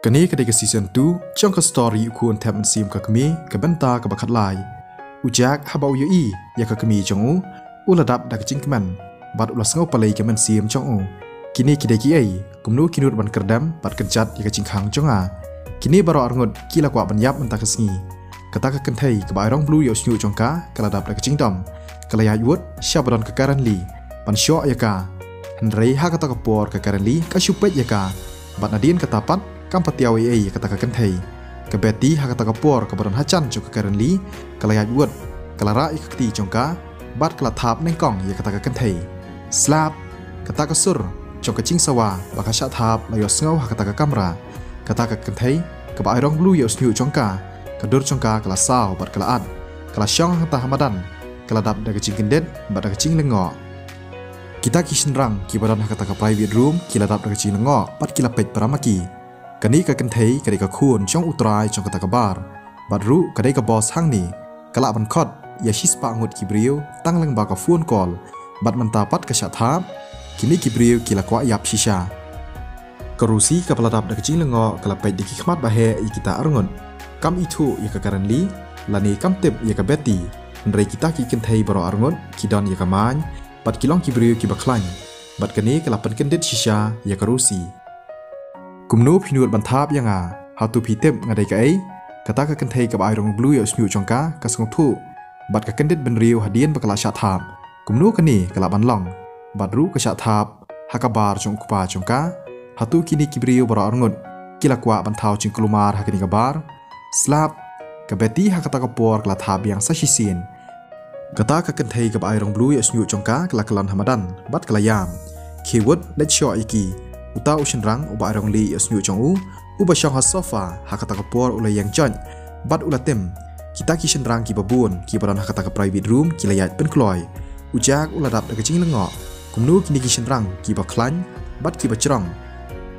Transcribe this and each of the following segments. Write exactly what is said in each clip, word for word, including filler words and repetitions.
Kane ka dei ka season two jong ka story U Khun Thep Mynsiem ka Kmie, ka bynta kaba khatlai. U Jack haba u ïohi ïa ka kmie jong u, u la dap da ka jingkmen bad u la sngew pynlait ka mynsiem jong u. Kine ki dei kiei? Kumno ki nud ban kyrdem bad kynjat ïa ka jingkhang jong nga? Kine baroh arngut ki la kwah ban ïap mynta ka sngi. Kata ka kynthei kaba ai rong blue ïa u shñiuh jong ka, ka la dap da ka jingdom. Ka la ïaid wut sha ba don ka Karen Lee ban shoh ïa ka. Hynrei ha kata ka por ka Karen Lee ka shu peit ïa ka, bad nadien kata pat kam patiaw ei ei ïa kata ka kynthei. Ka Betty ha kata ka por kaba don hajan jong ka Karen Lee, ka la ïaid wut, ka la rah ïa ka kti jong ka bad ka la thap nyngkong ïa kata ka kynthei. Slap! Kata ka sur jong ka jingsawa ba ka shah thap la ïohsngew ha kata ka kamra. Kata ka kynthei kaba ai rong blue ïa u shñiuh jong ka, ka dur jong ka ka la saw bad ka la at. Ka la shong hangta ha madan, ka la dap da ka jingkyndit bad da ka jinglyngngoh. Kita ki shynrang kiba don ha kata ka private room ki la dap da ka jinglyngngoh bad ki la peit para ma ki. Kane ka kynthei ka dei ka khun jong u trai jong kata ka bar, bad ruh ka dei ka boss hangne. Ka lah ban khot ïa shispah ngut ki briew tang lyngba ka phone call, bad mynta pat ka shah thap, kine ki briew ki la kwah ïap shisha. Ka Rosie kaba la dap da ka jinglyngngoh ka la peit da ki khmat ba heh ïa kita arngut. Kam ithuh ïa ka Karen Lee lane kam tip ïa ka Betty. Hynrei kita ki kynthei baroh arngut ki don ïa ka mind bad ki long ki briew kiba khlaiñ. Bad kane ka la pynkyndit shisha ïa ka Rosie. Kumno phi nud ban thap ïa nga? Hato phi tip nga dei kaei? Kata ka kynthei kaba ai rong blue ïa u shñiuh jong ka ka sngewthuh bad ka kyndit bynriew hadien ba ka la shah thap. Kumno kane ka lah ban long? Bad ruh ka shah thap ha ka bar jong u kpa jong ka. Hato kine ki briew baroh arngut ki la kwah ban thaw jingkulmar ha kane ka bar? Slap! Ka Betty ha kata ka por ka la thap biang sa shisien. Kata ka kynthei kaba ai rong blue ïa u shñiuh jong ka ka la kyllon ha madan bad ka la ïam. Khie wut, leit shoh ïa ki. Uta u shynrang uba ai rong lieh ïa u shñiuh jong u, uba shong ha sofa ha kata ka por u la ïeng joit bad u la tim. Kita ki shynrang kiba bun kiba don ha kata ka private room ki la ïaid pynkloi. U Jack u la dap da ka jinglyngngoh. Kumno kine ki shynrang kiba khlaiñ bad kiba jrong?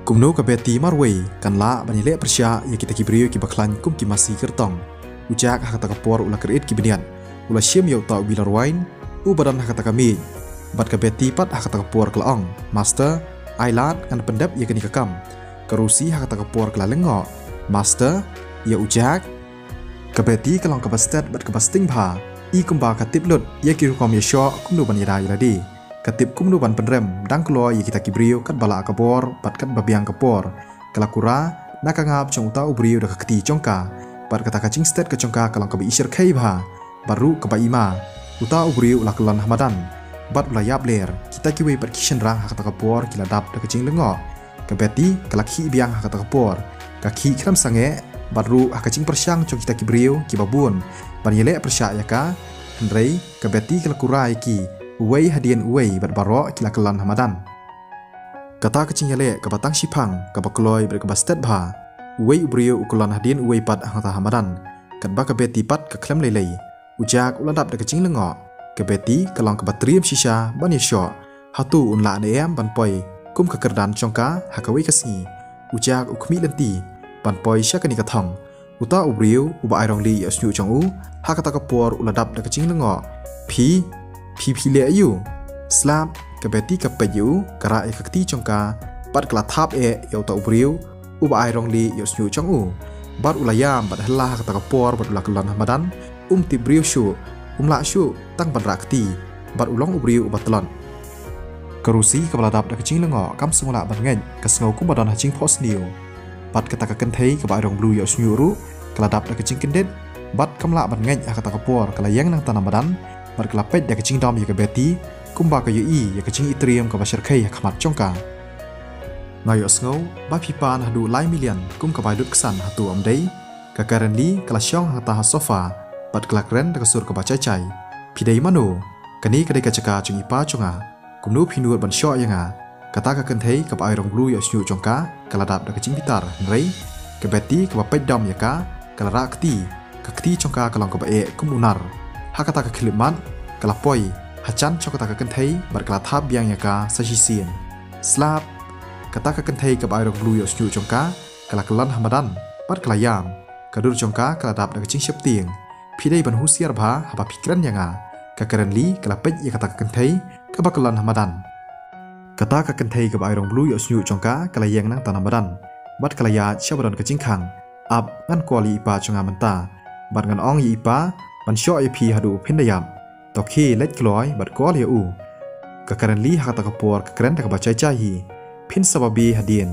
Kumno ka Betty marwei kan lah ban ïaleh pyrshah ïa kita ki briew kiba khlaiñ kum ki masi kyrtong? U Jack ha kata ka por u la kyriat ki bniat. U la shim ïa uta u bilor wain uba don ha kata ka miej. Bad ka Betty pat ha kata ka por ka la ong, "Master, ai lad ngan pyndep ïa kane ka kam." Ka Rosie ha kata ka por ka la lyngngoh, "Master, ïa u Jack?" Ka Betty ka long kaba stet bad kaba sting bha. I kumba ka tip lut ïa ki rukom ïashoh kumno ban ïada ïa lade. Ka tip kumno ban pynrem dang kloi ïa kita ki briew katba lah ka bor bad katba biang ka por. Ka la kura na ka ngap jong uta u briew da ka kti jong ka. Bad kata ka jingstet ka jong ka ka long kaba i shyrkhei bha bad ruh kaba i ma. Uta u briew u la kyllon ha madan bad u la ïap ler. Kita kiwei pat ki shynrang ha kata ka por ki la dap da ka jinglyngngoh. Ka Betty ka la khih biang ha kata ka por. Ka khih khlem sangeh bad ruh ha ka jingpyrshang jong kita ki briew kiba bun ban ïaleh pyrshah ïa ka. Hynrei ka Betty ka la kura ïa ki uwei hadien uwei bad baroh ki la kyllon ha madan. Kata ka jingïaleh kaba tang shiphang, kaba kloi bad kaba stet bha. Uwei u briew u kyllon hadien uwei pat hangta ha madan. Katba ka Betty pat ka khlem lei lei. U Jack u la dap da ka jinglyngngoh. Ka Betty ka long kaba triem shisha ban ïashoh. Hato un lah ne em ban poi kum ka kyrdan jong ka ha kawei ka sngi? U Jack u khmih lynti ban poi sha kane ka thong. Uta u briew uba ai rong lieh ïa u shñiuh jong u ha kata ka por u la dap da ka jinglyngngoh. "Phi, phi, phi leh aïu?" Slap, ka Betty ka peit ïa u, ka rah ïa ka kti jong ka bad ka la thap eh ïa uta u briew uba ai rong lieh ïa u shñiuh jong u. Bad u la ïam bad hylla ha kata ka por bad u la kyllon ha madan, um tip briew shuh, um lah shuh tang ban rah kti, bad u long u briew uba tlot. Ka Rosie kaba la dap da ka jinglyngngoh kam sngewlah ban ngeit, ka sngew kumba don ha jingphohsniew. Bad kata ka kynthei kaba ai rong blue ïa u shñiuh ruh ka la dap da ka jingkyndit bad kam lah ban ngeit ha kata ka por, ka la ïeng nangta na madan bad ka la peit da ka jingdom ïa ka Betty kumba ka ïohi ïa ka jingitriem kaba shyrkhei ha khmat jong ka. "Nga ïohsngew ba phi pan haduh lai million kum ka bai lut ksan, hato ym dei?" Ka Karen Lee ka la shong hangta ha sofa bad ka la kren da ka sur kaba jai jai. "Phi dei mano? Kane ka dei ka jaka jong i pa jong nga. Kumno phi nud ban shoh ïa nga?" Kata ka kynthei kaba ai rong blue ïa u shñiuh jong ka ka la dap da ka jingbitar, hynrei ka Betty kaba peit dom ïa ka ka la rah kti. Ka kti jong ka ka long kaba eh kum u nar. Ha kata ka khyllipmat ka la poi hajan jong kata ka kynthei bad ka la thap biang ïa ka sa shisien. Slap! Kata ka kynthei kaba ai rong blue ïa u shñiuh jong ka ka la kyllon ha madan bad ka la ïam. Ka dur jong ka ka la dap da ka jingsheptieng. "Phi dei ban husiar bha haba phi kren ïa nga." Ka Karen Lee ka la peit ïa kata ka kynthei kaba kyllon ha madan. Kata ka kynthei kaba ai rong blue ïa u shñiuh jong ka ka la ïeng nangta na madan. bad ka la ïaid sha ba don ka jingkhang. Ap, ngan call ïa i pa jong nga mynta, bad ngan ong ïa i pa ban shoh ïa phi haduh ba phin da ïap. To khie leit kloi bad call ïa u. Ka Karen Lee ha kata ka por ka kren da kaba jai jai hi. Phin sa babe hadien.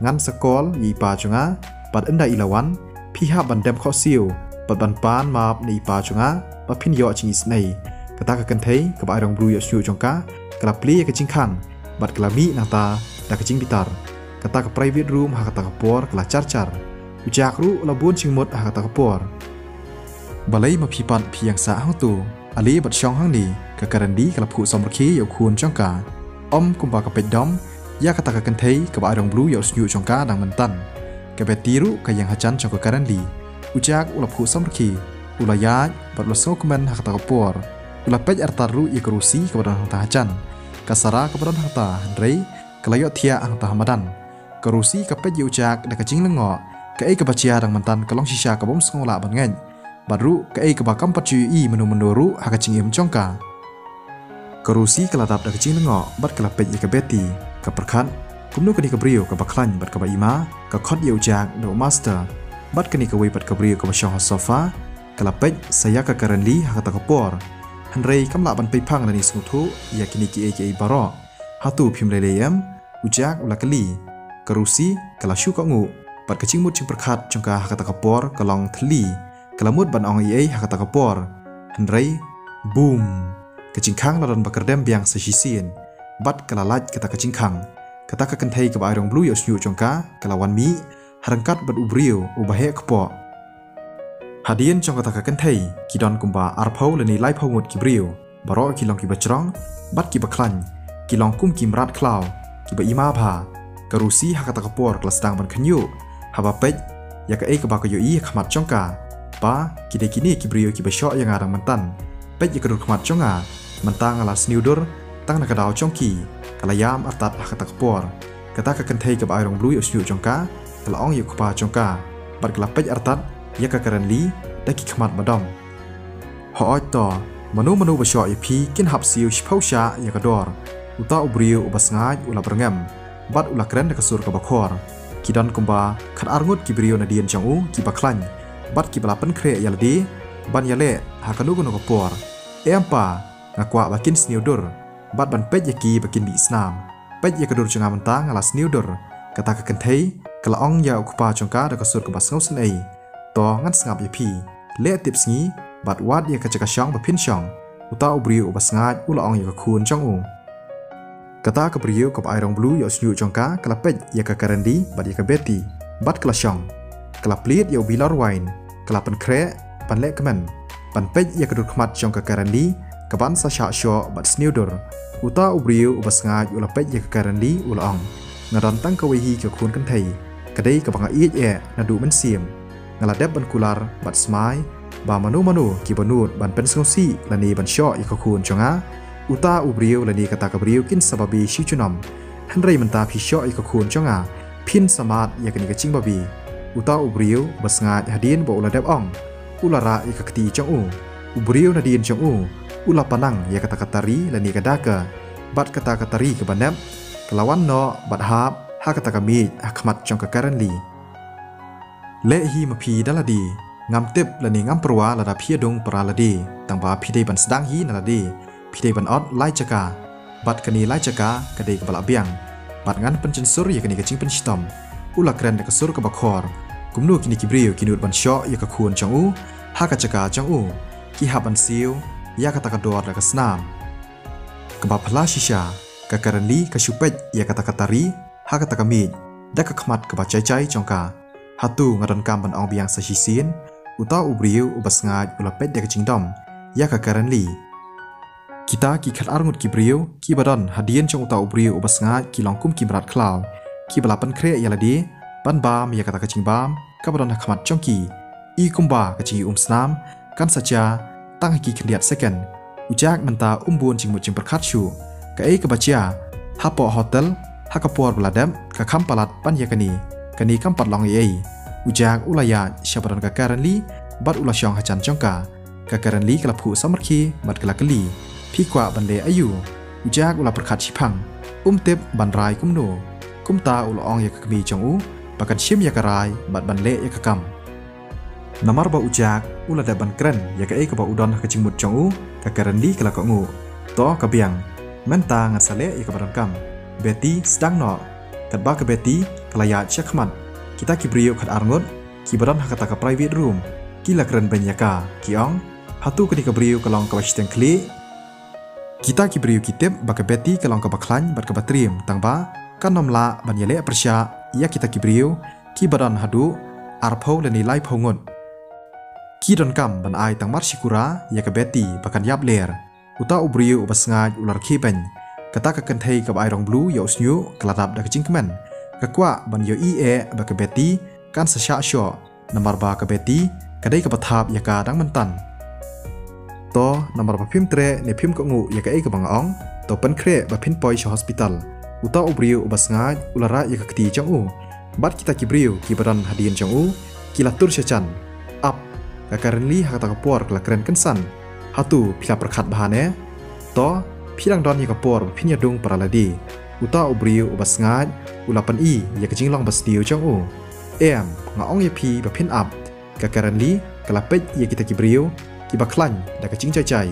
Ngan sa call ïa i pa jong nga, bad ynda i la wan, phi hap ban dem khohsiew bad ban pan map na i pa jong nga ba phin ïoh jingisynei. Kata ka kynthei kaba ai rong briew ïoh shñiuh jong ka, ka la plie ïa ka jingkhang bad ka la mih nangta da ka jingbitar. Kata ka private room ha kata ka por ka la jar jar. U Jack ruh u la bun jingmut ha kata ka por. Balei ma phi pat phi ïeng sah hangto? Ale bad shong hangne. Ka Karen Lee ka la phuh samrkhie ïa u khun jong ka. Ym kumba ka peit dom ïa kata ka kynthei kaba ai rong briew ïoh shñiuh jong ka dang mynta. Ka Betty ruh ka ïeng hajan jong ka Karen Lee. U Jack u la phuh samrkhie, u la ïaid bad u la sngewkmen ha kata ka por. U la peit artat ruh ïa ka Rosie kaba don hangta hajan. Ka Sarah kaba don hangta hynrei ka la ïohthiah hangta ha madan. Ka Rosie ka peit ïa u Jack da ka jinglyngngoh. Kaei kaba jia dang mynta ka long shisha ka bym sngew lah ban ngeit. Bad ruh kaei kaba kam pat ju ïohi mynno mynno ruh ha ka jingim jong ka. Ka Rosie ka la dap da ka jinglyngngoh bad ka la peit ïa ka Betty. Ka pyrkhat, kumno kane ka briew kaba khlaiñ bad kaba ima ka khot ïa u Jack da u master. Bad kane kawei pat ka briew kaba shong ha sofa ka la peit sa ïa ka Karen Lee ha kata ka por. Hynrei kam lah ban peiphang lane sngewthuh ïa kine kiei kiei baroh. Hato phim lei lei em? U Jack u la kylli. Ka Rosie ka la shu kohnguh bad ka jingmut jingpyrkhat jong ka ha kata ka por ka long thylli. Ka la mut ban ong ei ei ha kata ka por. Hynrei, boom! Ka jingkhang la don ba kyrdem biang sa shisien. Bad ka la lait kata ka jingkhang. Kata ka kynthei kaba ai rong briew ïoh shñiuh jong ka ka la wan mih ha ryngkat bad u briew uba heh kpoh. Hadien jong kata ka kynthei ki don kumba arphew lane laiphew ngut ki briew. Baroh ki long kiba jrong bad kiba khlaiñ, ki long kum ki mrad khlaw kiba ima bha. Ka Rosie ha kata ka por ka la sdang ban khynñiuh haba peit ïa kaei kaba ka ïohi ha khmat jong ka. Ba, ki dei kine ki briew kiba shoh ïa nga dang mynta. Peit ïa ka dur khmat jong nga, mynta nga la sniew dur tang na ka daw jong ki. Ka la ïam artat ha kata ka por. Kata ka kynthei kaba ai rong briew ïoh shñiuh jong ka ka la ong ïa u kpa jong ka bad ka la peit artat ïa ka Karen Lee da ki khmat ba dom. Hooid to, mano mano ba shoh ïa phi kin hap siew shiphew shah ïa ka dor. Uta u briew uba sngaid u la byrngem bad u la kren da ka sur kaba khor. Ki don kumba khatar ngut ki briew nadien jong u kiba khlaiñ bad kiba la pynkhreh ïa lade ban ïaleh ha kano kano ka por. Em pa, nga kwah ba kin sniew dur bad ban peit ïa ki ba kin mih snam. Peit ïa ka dur jong nga mynta nga la sniew dur. Kata ka kynthei ka la ong ïa u kpa jong ka da ka sur kaba sngewsynei. To ngan sngap ïa phi. Leh tipsngi bad wad ïa ka jaka shong ba phin shong. Uta u briew uba sngaid u la ong ïa ka khun jong u. Kata ka briew kaba ai rong briew ïoh shñiuh jong ka ka la peit ïa ka Karen Lee bad ïa ka Betty bad ka la shong. Ka la plied ïa u bilor wain, ka la pynkhreh ban leh kmen ban peit ïa ka dur khmat jong ka Karen Lee kaban sa shah shoh bad sniew dur. Uta u briew uba sngaid u la peit ïa ka Karen Lee u la ong, nga don tang kawei hi ka khun kynthei, ka dei kaba nga ïeit eh naduh mynsiem. Nga la dep ban kular bad smai ba mano mano kiba nud ban pynsngewsih lane ban shoh ïa ka khun jong nga, uta u briew lane kata ka briew kin sa babe shi junom. Hynrei mynta phi shoh ïa ka khun jong nga, phin sa mad ïa kane ka jingbabe. Uta u briew uba sngaid hadien ba u la dep ong, u la rah ïa ka kti jong u. U briew nadien jong u u la panang ïa kata ka tari lane ka daka. Bad kata ka tari kaba nep ka la wan noh bad hap ha kata ka miej ha khmat jong ka Karen Lee. Leh hi ma phi da lade. Ngam tip lane ngam pyrwa lada phi ïadung para lade, tang ba phi dei ban sdang hi na lade. Phi dei ban ot lai jaka. Bad kane lai jaka ka dei kaba lah biang. Bad ngan pynjynsur ïa kane ka jingpynshitom. U la kren da ka sur kaba khor. Kumno kine ki briew ki nud ban shoh ïa ka khun jong u ha ka jaka jong u? Ki hap ban siew ïa kata ka dor da ka snam. Kaba phylla shisha, ka Karen Lee ka shu peit ïa kata ka tari ha kata ka miej da ka khmat kaba jai jai jong ka. Hato nga donkam ban ong biang sa shisien? Uta u briew uba sngaid u la peit da ka jingdom ïa ka Karen Lee. Kita ki khatar ngut ki briew kiba don hadien jong uta u briew uba sngaid ki long kum ki mrad khlaw kiba la pynkhreh ïa lade ban bam ïa kata ka jingbam kaba don ha khmat jong ki. I kumba ka jingïaumsnam kan sa jia tang ha ki khyndiat second. U Jack mynta um bun jingmut jingpyrkhat shuh. Kaei kaba jia hapoh hotel ha ka por ba la dep ka kham palat ban ïa kane. Kane kam pat long ei ei. U Jack u la ïaid sha ba don ka Karen Lee bad u la shong hajan jong ka. Ka Karen Lee ka la phuh samrkhie bad ka la kylli, phi kwah ban leh aïu? U Jack u la pyrkhat shiphang, um tip ban rai kumno. Kumta u la ong ïa ka kmie jong u, ba kan shim ïa ka rai bad ban leh ïa ka kam. Namar ba u Jack u la dep ban kren ïa kaei kaba u don ha ka jingmut jong u, ka Karen Lee ka la kohnguh. To ka biang, mynta ngan sa leh ïa kaba donkam. Betty, sdang noh. Katba ka Betty ka la ïaid sha khmat, kita ki briew khatar ngut kiba don ha kata ka private room ki la kren beiñ ïa ka, ki ong, hato kane ka briew ka long kaba shiteng khlieh? Kita ki briew ki tip ba ka Betty ka long kaba khlaiñ bad kaba triem, tangba kan ym lah ban ïaleh pyrshah ïa kita ki briew kiba don haduh arphew lane laiphew ngut. Ki donkam ban ai tang mar shi kura ïa ka Betty ba kan ïap ler. Uta u briew uba sngaid u la rkhie beiñ. Kata ka kynthei kaba ai rong blue ïa u shñiuh ka la dap da ka jingkmen. Ka kwah ban ïohi eh ba ka Betty kan sa shah shoh, namar ba ka Betty ka dei kaba thap ïa ka dang mynta. To, namar ba phim treh ne phim kohnguh ïa kaei kaba nga ong, to pynkhreh ba phin poi sha hospital. Uta u briew uba sngaid u la rah ïa ka kti jong u. Bad kita ki briew kiba don hadien jong u ki la tur sha jan. Ap, ka Karen Lee ha kata ka por ka la kren kynsan. Hato phi la pyrkhat bha ne? To, phi dang don ïa ka por ba phin ïadung para lade. Uta u briew uba sngaid u la pyni ïa ka jinglong ba sniew jong u. Em, nga ong ïa phi ba phin ap. Ka Karen Lee ka la peit ïa kita ki briew kiba khlaiñ da ka jingjai jai.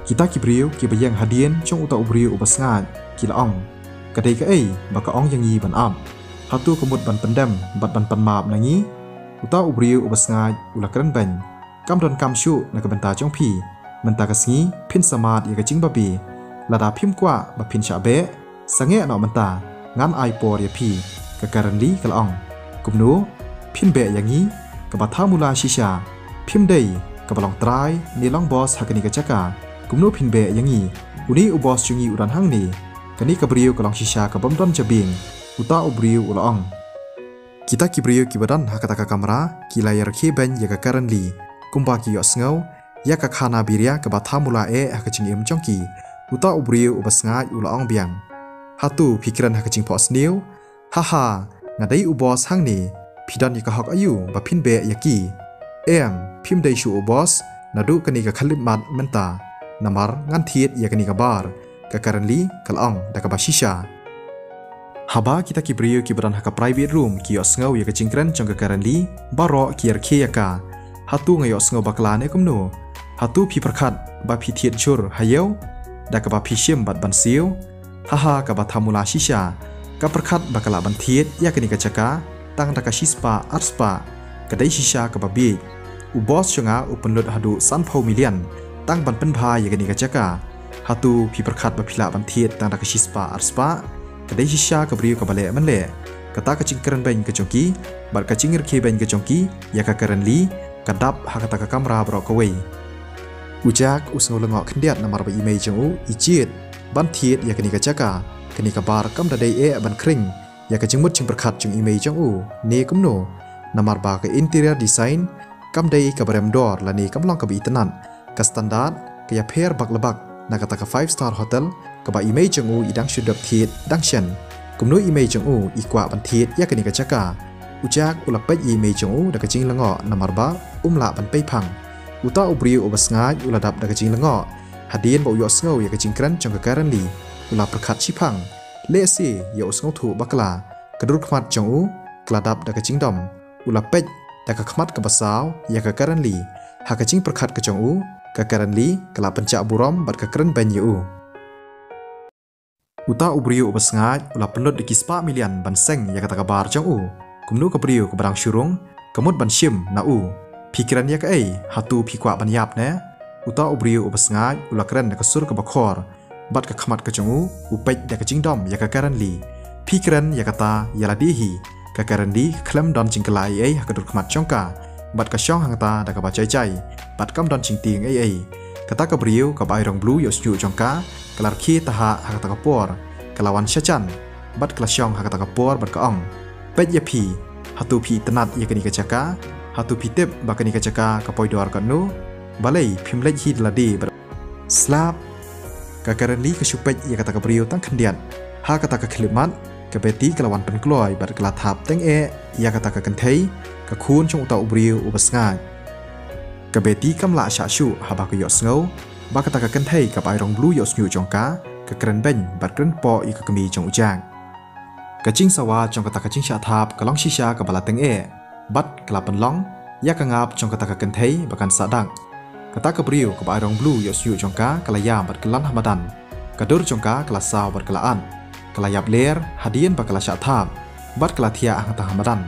Kita ki briew kiba ïeng hadien jong uta u briew uba sngaid ki la ong, ka dei kaei ba ka ong ïa ngi ban ap? Hato ka mut ban pyndem bad ban pan map na ngi? Uta u briew uba sngaid u la kren beiñ. Kam donkam shuh na ka bynta jong phi. Mynta ka sngi phin sa mad ïa ka jingbabe. Lada phim kwah ba phin shah beh, sangeh noh mynta, ngan ai por ïa phi, ka Karen Lee ka la ong. Kumno phin beh ïa ngi, kaba tha mula shisha? Phim dei kaba long trai ne long boss ha kane ka jaka. Kumno phin beh ïa ngi? Une u boss jong ngi u don hangne. Kane ka briew ka long shisha ka bym don jabieng, uta u briew u la ong. Kita ki briew kiba don ha kata ka kamra ki la ïa rkhie beiñ ïa ka Karen Lee, kumba ki ïohsngew ïa ka khana biria kaba tha mula eh ha ka jingim jong ki. Uta u briew uba sngaid u la ong biang, hato phi kren ha ka jingphohsniew? Haha, nga dei u boss hangne, phi don ïa ka hok aïu ba phin beh ïa ki? Em, phim dei shuh u boss naduh kane ka khyllipmat mynta, namar ngan thied ïa kane ka bar, ka Karen Lee ka la ong da kaba shisha. Haba kita ki briew kiba don ha ka private room ki ïohsngew ïa ka jingkren jong ka Karen Lee, baroh ki rkhie ïa ka. Hato nga ïohsngew bakla ne kumno? Hato phi pyrkhat ba phi thied jur ha ïew da kaba phi shim bad ban siew? Haha, kaba tha mula shisha, ka pyrkhat ba ka lah ban thied ïa kane ka jaka tang da ka shispah arspah. Ka dei shisha kaba bieit. U boss jong nga u pynlut haduh sanphew million tang ban pynbha ïa kane ka jaka. Hato phi pyrkhat ba phi lah ban thied tang da ka shispah arspah? Ka dei shisha ka briew kaba leh mynleh. Kata ka jingkren beiñ ka jong ki bad ka jingrkhie beiñ ka jong ki ïa ka Karen Lee ka dap ha kata ka kamra baroh kawei. U Jack u sngew lyngngoh khyndiat namar ba i mei jong u i jied ban thied ïa kane ka jaka. Kane ka bar kam da dei eh ban khring ïa ka jingmut jingpyrkhat jong i mei jong u ne kumno, namar ba ka interior design kam dei kaba rem dor lane kam long kaba itynnad. Ka standard ka ïapher bak la bak na kata ka five star hotel kaba i mei jong u i dang shu dep thied dang shen. Kumno i mei jong u i kwah ban thied ïa kane ka jaka? U Jack u la peit ïa i mei jong u da ka jinglyngngoh namar ba um lah ban pei phang. Uta u briew uba sngaid u la dap da ka jinglyngngoh hadien ba u ïohsngew ïa ka jingkren jong ka Karen Lee. U la pyrkhat shiphang, lehse ïa u sngewthuh bakla. Ka dur khmat jong u ka la dap da ka jingdom. U la peit da ka khmat kaba saw ïa ka Karen Lee. Ha ka jingpyrkhat ka jong u, ka Karen Lee ka la pynjah burom bad ka kren beiñ ïa u. Uta u briew uba sngaid u la pynlut da ki spah million ban seng ïa kata ka bar jong u. Kumno ka briew kaba dang shu rung ka mut ban shim na u? Phi kren ïa kaei? Hato phi kwah ban ïap ne? Uta u briew uba sngaid u la kren da ka sur kaba khor bad ka khmat ka jong u u peit da ka jingdom ïa ka Karen Lee. Phi kren ïa kata ïa lade hi. Ka Karen Lee ka khlem don jingkylla ei ei ha ka dur khmat jong ka bad ka shong hangta da kaba jai jai bad kam don jingtieng ei ei. Kata ka briew kaba ai rong blue ïa u shñiuh jong ka ka la rkhie tahap ha kata ka por. Ka la wan sha jan bad ka la shong ha kata ka por bad ka ong, peit ïa phi, hato phi itynnad ïa kane ka jaka? Hato phi tip ba kane ka jaka ka poi dor katno? Balei phim leit hi da lade bad Slap! Ka Karen Lee ka shu peit ïa kata ka briew tang khyndiat. Ha kata ka khyllipmat, ka Betty ka la wan pynkloi bad ka la thap teng eh ïa kata ka kynthei, ka khun jong uta u briew uba sngaid. Ka Betty kam lah shah shuh haba ka ïohsngew ba kata ka kynthei kaba ai rong blue ïa u shñiuh jong ka ka kren beiñ bad kren poh ïa ka kmie jong u Jack. Ka jingsawa jong kata ka jingshah thap ka long shisha kaba la teng eh bad ka la pynlong ïa ka ngap jong kata ka kynthei ba kan sah dak. Kata ka briew kaba ai rong blue ïoh shuh jong ka ka la ïam bad ka la wan ha madan. Ka dur jong ka ka la saw bad ka la at. Ka la ïap ler hadien ba ka la shah thap bad ka la thiah hangta ha madan.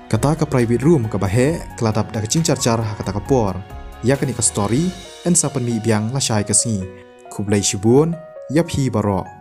Kata ka private room kaba heh ka la dap da ka jingjar jar ha kata ka por. Ïa kane ka story yn sa pynmih biang lashai ka sngi. Khublei shibun ïa phi baroh.